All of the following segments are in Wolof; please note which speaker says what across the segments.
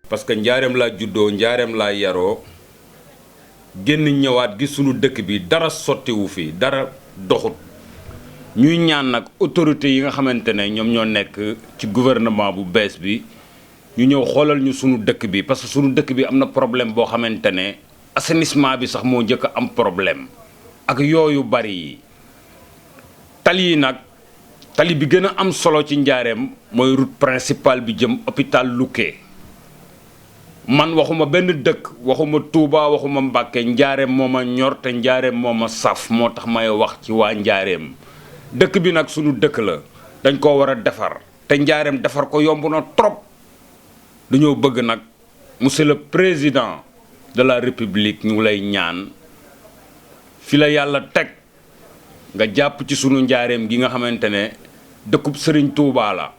Speaker 1: parce que njaareem laa juddoo njaareem laa yaroo génn ñëwaat gi sunu dëkk bi dara sottiwu fi dara doxut ñuy ñaan nag autorités yi nga xamante ne ñoom ñoo nekk ci gouvernement bu bees bi ñu ñëw xoolal ñu sunu dëkk bi parce que sunu dëkk bi am na problème boo xamante ne assainissement bi sax moo njëkk a am problème ak yooyu bari yi tali yi nag tali bi gën a am solo ci njaareem mooy route principale bi jëm hôpital Lukke man waxuma benn dëkk waxuma Touba waxuma Mbàkke njaareem moo ma ñor te njaareem moo ma saf moo tax may wax ci waa njaareem dëkk bi nag sunu dëkk la dañ koo war a defar te njaareem defar ko yomb na trop dañoo bëgg nag monsieur le président de la république ñu lay ñaan fi la yàlla teg nga jàpp ci sunu njaareem gi nga xamante ne dëkkub Sëriñ Touba la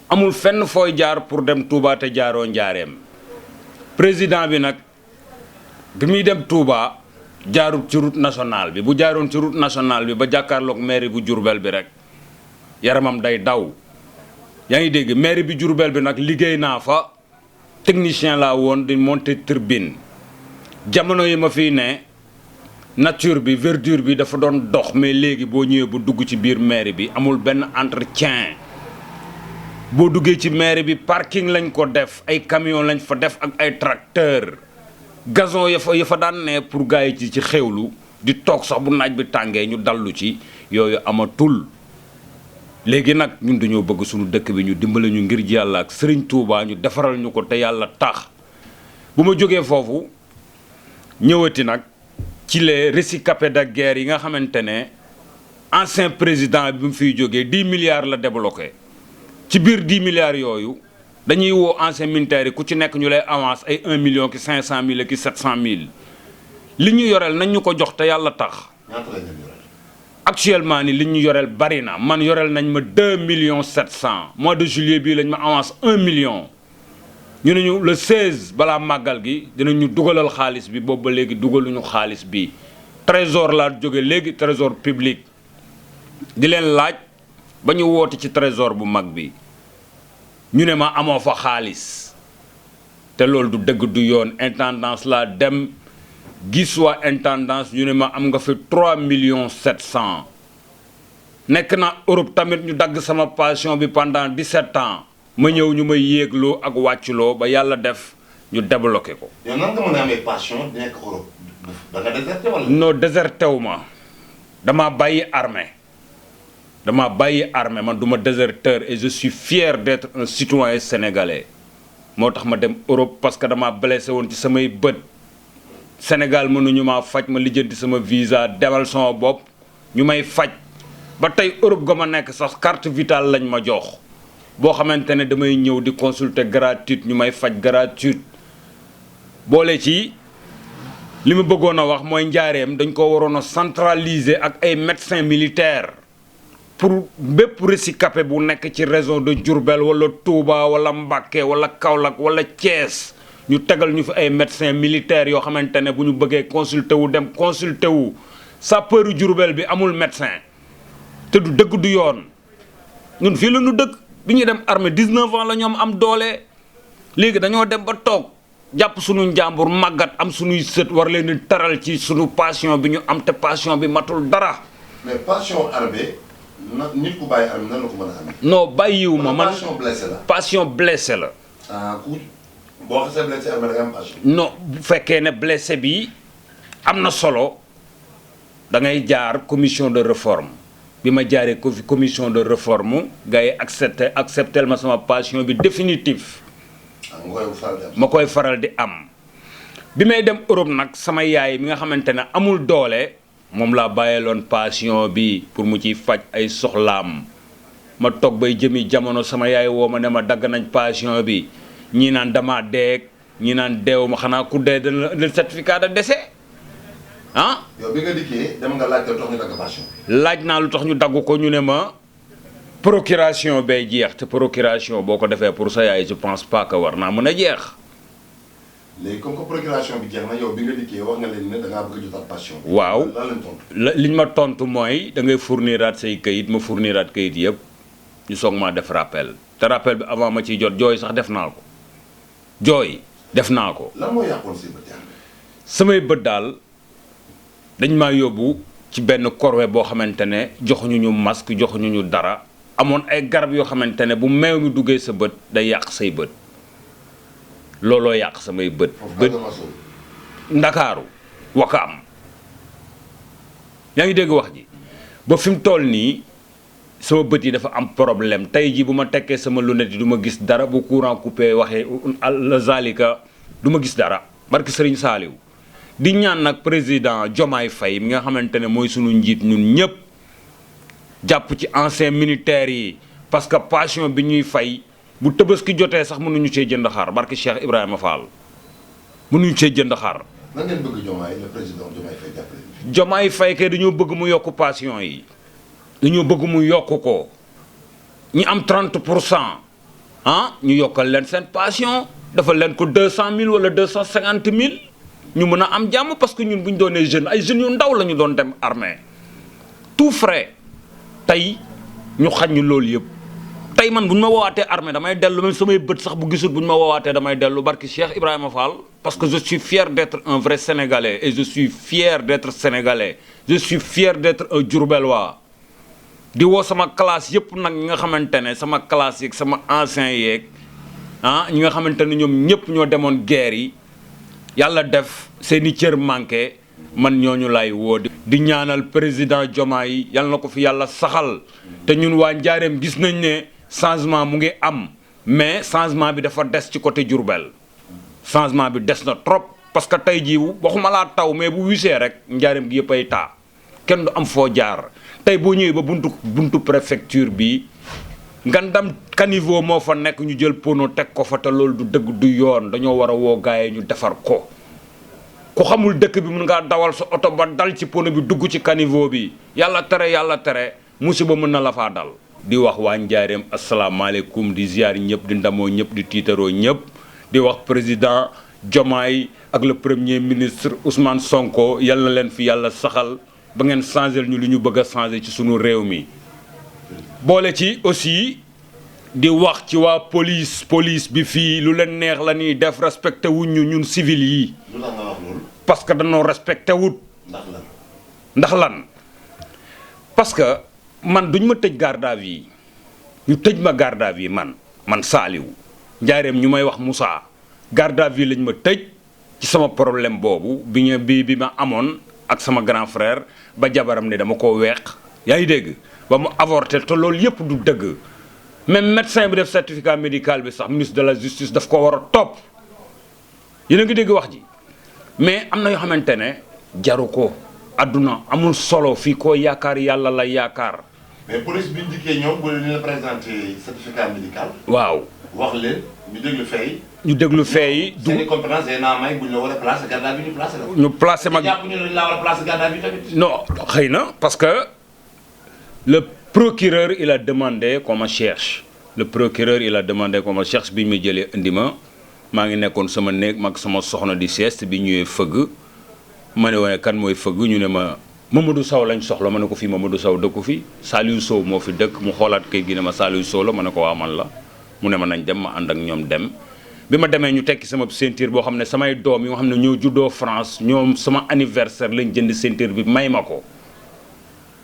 Speaker 1: amul fenn fooy jaar pour dem Touba te jaaroo njaareem président bi nag bi muy dem Touba jaarut ci route nationale bi bu jaaroon ci route nationale bi ba jàkkaarloog mairie bu Diourbel bi rek yaramam day daw yaa ngi dégg mairie bi Diourbel bi nag liggéey naa fa technicien laa woon di monter turbine jamono yi ma fii ne nature bi verdure bi dafa doon dox mais léegi boo ñëwee bu dugg ci biir mairie bi amul benn entretien boo duggee ci mairie bi parking lañ ko def ay camion lañ fa def ak ay tracteur gazon ya fa daan ne pour gars yi ci xewlu di toog sax bu naaj bi tàngee ñu dallu ci yooyu amatul léegi nag ñun dañoo bëgg suñu dëkk bi ñu dimbale ñu ngir yàlla ak Serigne Touba ñu defaral ñu ko te yàlla tax bu ma jógee foofu ñëwati nag ci les rescapés de guerre yi nga xamante ne ancien président bi mu fiy jógee 10 milliards la débloqué ci biir 10 milliards yooyu dañuy woo ancien militaire yi ku ci nekk ñu lay avance ay 1 million ki 500 mille ki 700 mille li ñu yoreel nañ ñu ko jox te yàlla tax.
Speaker 2: ñaata lañ leen yoreel.
Speaker 1: actuellement ni li ñu yoreel bari na man yoreel nañ ma 2 millions 700 mois de juillet bii lañ ma avance 1 million ñu ne ñu le 16 balaa màggal gi dinañu dugalal xaalis bi boobu ba léegi dugaluñu xaalis bi trésor laa jóge léegi trésor public di leen laaj ba ñu woote ci trésor bu mag bi ñu ne ma amoo fa xaalis te loolu du dëgg du yoon intendance laa dem gis waa intendance ñu ne ma am nga fi 3 millions 700 nekk na Europe tamit ñu dagg sama passion bi pendant 17 ans ma ñëw ñu may yéegloo ak wàcculoo ba yàlla def ñu débloqué ko.
Speaker 2: yow nan nga mën a amee passion di nekk Europe da nga déserté wala.
Speaker 1: non déserté wu ma damaa bàyyi armée man du ma déserteur et je suis fier d'être un citoyen sénégalais moo tax ma dem Europe parce que damaa blessé woon ci samay bët Sénégal mënuñu maa faj ma lijjanti sama visa demal sama bopp ñu may faj ba tey Europe ga ma nekk sax carte vitale lañ ma jox boo xamante ne damay ñëw di consulter gratuite ñu may faj gratuite boole ci li ma bëggoon a wax mooy njaareem dañ ko waroon a centraliser ak ay médecins militaires pour bépp rescapé bu nekk ci région de Diourbel wala Touba wala Mbacké wala Kaolack wala Thiès ñu tegal ñu fi ay médecins militaires yoo xamante ne bu ñu bëggee consulter wu dem consulter wu sappeuru Diourbel bi amul médecin te du dëgg du yoon ñun fii la ñu dëkk bi ñuy dem armée 19 ans la ñoom am doole léegi dañoo dem ba toog jàpp suñu njàmbur màggat am suñuy sët war leen di taral ci suñu passion bi ñu am te passion bi matul dara.
Speaker 2: mais passion armée nit ku bàyyi armée nan la ko mën a amee.
Speaker 1: non bàyyiwuma man
Speaker 2: passion blessé la.
Speaker 1: passion blessé la.
Speaker 2: ku boo xasee blessé armée da nga am passion.
Speaker 1: non bu fekkee ne blessé bi am na solo da ngay jaar commission de réforme bi ma jaaree ko fi commission de réforme gars yi accepté ma sama passion bi définitif. ma koy faral di am bi may dem Europe nag sama yaay mi nga xamante ne amul doole moom laa bàyyeeloon passion bi pour mu ciy faj ay soxlaam ma toog bay jëmi jamono sama yaay woo ma ne ma dagg nañ passion bi ñii naan dama deeg ñii naan deewu ma xanaa ku dee dana le certificat de décès ah.
Speaker 2: yow bi nga dikkee dem nga laaj lu tax ñu dagg passion.
Speaker 1: laaj naa lu tax ñu dagg ko ñu ne ma procuration bay jeex te procuration boo ko defee pour sa yaay je pense pas que war naa mën a jeex.
Speaker 2: léegi comme que procuration bi jeex na yow bi nga dikkee wax nga leen ne da ngaa bëgg a jotaat passion.
Speaker 1: waaw
Speaker 2: lan lañ tontu.
Speaker 1: liñ ma tontu mooy da ngay fourniraat say kayit ma fourniraat kayit yëpp ñu soog maa def rappel te rappel bi avant ma ciy jot jooy sax def naa ko jooy def naa ko.
Speaker 2: lan moo yàqoon say bët yaa
Speaker 1: samay bët daal dañ maa yóbbu ci benn corvée boo xamante ne joxuñu ñu masque joxuñu ñu dara amoon ay garab yoo xamante ne bu meew mi duggee sa bët day yàq say bët looloo yàq samay bët. bët Ndakaaru Wakaam yaa ngi dégg wax ji ba fi mu toll nii sama bët yi dafa am problème tey jii bu ma tekkee sama lunette yi du ma gis dara bu courant coupé waxee la zalika du ma gis dara barki Sëriñ Saaliw di ñaan nag président Diomaye Faye mi nga xamante ne mooy sunu njiit ñun ñëpp jàpp ci anciens militaires yi parce que passion bi ñuy fay bu Tabaski jotee sax mënuñu cee jënd xar barki Cheikh Ibrahima Fall mënuñu cee jënd xar.
Speaker 2: lan ngeen bëgg Diomaye le président Diomaye Faye jàppale leen.
Speaker 1: Diomaye Faye kay dañoo bëgg mu yokk passion yi dañoo bëgg mu yokk ko ñi am 30% ah ñu yokkal leen seen passion dafa leen ko 200 000 wala 250 000 ñu mën a am jàmm parce que ñun bu ñu doonee jeune ay jeunes yu ndaw la ñu doon dem armée tout frais tey ñu xañ ñu loolu yëpp tey man bu ñu ma woowaatee armée damay dellu même samay bët sax bu gisul bu ñu ma woowaatee damay dellu barki Cheikh Ibrahima Fall parce que je suis fier d'être un vrai Sénégalais et je suis fier d'être Sénégalais je suis fier d'être un Diourbellois di woo sama classe yëpp nag ñi nga xamante ne sama classe yeeg sama anciens yeeg ah ñi nga xamante ne ñoom ñëpp ñoo demoon guerre yi yàlla def seeni cër manqué man ñooñu lay woo di ñaanal président Diomaye yàlla na ko fi yàlla saxal te ñun waa Njaareem gis nañ ne changement mu ngi am mais changement bi dafa des ci côté Diourbel changement bi des na trop parce que tey jii waxuma laa taw mais bu wisee rek Njaareem gi yëpp ay taa kenn du am foo jaar tey boo ñëwee ba buntu préfecture bi ngandam caniveau moo fa nekk ñu jël pono teg ko fa te loolu du dëgg du yoon dañoo war a woo gaay yi ñu defar ko ku xamul dëkk bi mun ngaa dawal sa oto ba dal ci pono bi dugg ci caniveau bi yàlla tere musiba mën na la faa dal di wax waa Njaareem asalaamaaleykum di ziar ñëpp di ndamoo ñëpp di tiitaroo ñëpp di wax président Diomaye ak le premier ministre Ousmane Sonko yal na leen fi yàlla saxal ba ngeen changer ñu li ñu bëgg a changer ci sunu réew mi boole ci aussi di wax ci waa police bi fii lu leen neex la ñuy def respecté wuñ ñu ñun civil yi.
Speaker 2: lu tax nga wax loolu.
Speaker 1: parce que dañoo respecté wut. ndax lan parce que man duñ ma tëj garde à vue ñu tëj ma garde à vue man Saliou Njaareem ñu may wax Moussa garde à vue lañ ma tëj ci sama problème boobu bi ma amoon ak sama grand frère ba jabaram ne dama ko weex yaa ngi dégg ba mu avorté te loolu yëpp du dëgg même médecin bi def certificat médical bi sax ministre de la justice daf ko war a topp yéen a ngi dégg wax ji mais am na yoo xamante ne jaru ko adduna amul solo fii koo yaakaar yàlla la yaakaar.
Speaker 2: mais police bi ñu dikkee ñoom bu leen la présenté certificat médical.
Speaker 1: waaw
Speaker 2: wax leen ñu déglu fee
Speaker 1: ñu déglu fee yi.
Speaker 2: seen i compétence day naa may bu ñu la war a placé garde à vue ñu placé la.
Speaker 1: ñu placé ma
Speaker 2: jàpp ñu ne la war a placé garde à vue tamit.
Speaker 1: non xëy na parce que le procureur il a demandé qu'on me cherche le procureur il a demandé qu'on me cherche bi ñu ma jëlee indi ma maa ngi nekkoon sama néeg mag sama soxna di sieste bi ñëwee fëgg ma ne waaye kan mooy fëgg ñu ne ma Mamadou Sow lañ soxla ma ne ko fii Mamadou Sow dëkku fi Saliou Sow moo fi dëkk mu xoolaat kay gi ne ma Saliou Sow la ma ne ko waa man la mu ne ma nañ dem ma ànd ak ñoom dem bi ma demee ñu tekki sama ceinture boo xam ne samay doom yoo xam ne ñoo juddoo France ñoom sama anniversaire lañ jënd ceinture bi may ma ko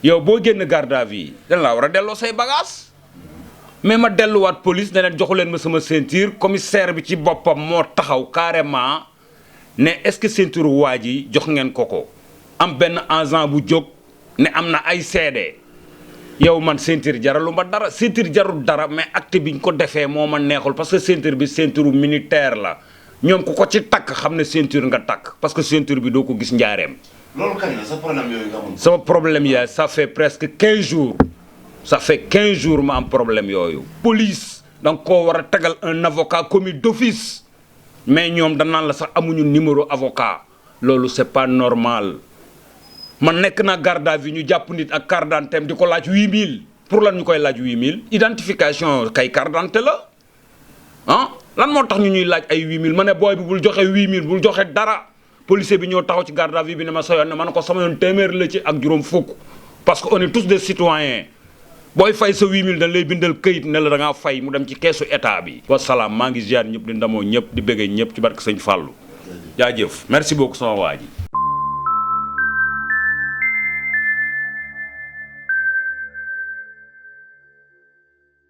Speaker 1: yow boo génn garde à vue dañ laa war a delloo say bagage mais ma delluwaat police ne leen joxu leen ma sama ceinture commissaire bi ci boppam moo taxaw carrément ne est-ce que ceinture waa ji jox ngeen ko am benn agent bu jóg ne am na ay seede yow man ceinture jaralu ma dara ceinture jarul dara mais acte bi ñu ko defee moo ma neexul parce que ceinture bi ceinture militaire la ñoom ku ko ci takk xam ne ceinture nga takk parce que ceinture bi doo ko gis Njaareem.
Speaker 2: loolu kañ la sa problème yooyu nga amoon.
Speaker 1: sama problème yaay ça fait presque 15 jours ça fait 15 jours ma am problème yooyu. police da nga koo war a tegal un avocat commis d'office mais ñoom danaan la sax amuñu numéro avocat loolu c'est pas normal. man nekk naa garde à vue ñu jàpp nit ak carte d'identité di ko laaj 8000 pour lan ñu koy laaj 8000 identification kay carte d'identité la ah lan moo tax ñu ñuy laaj ay 8000 ma ne booy bi bul joxe 8000 bul joxe dara policier bi ñëw taxaw ci garde à vue bi ne ma sa yoon ne ma ne ko sama yoon téeméer la ci ak juróom fukk parce que on est tous des citoyens booy fay sa 8000 dañ lay bindal këyit ne la da ngaa fay mu dem ci keesu état bi. wasalaam maa ngi ziar ñëpp di ndamoo ñëpp di bëggee ñëpp ci barke sëñ Fallou. jaajëf merci beaucoup sama waa ji.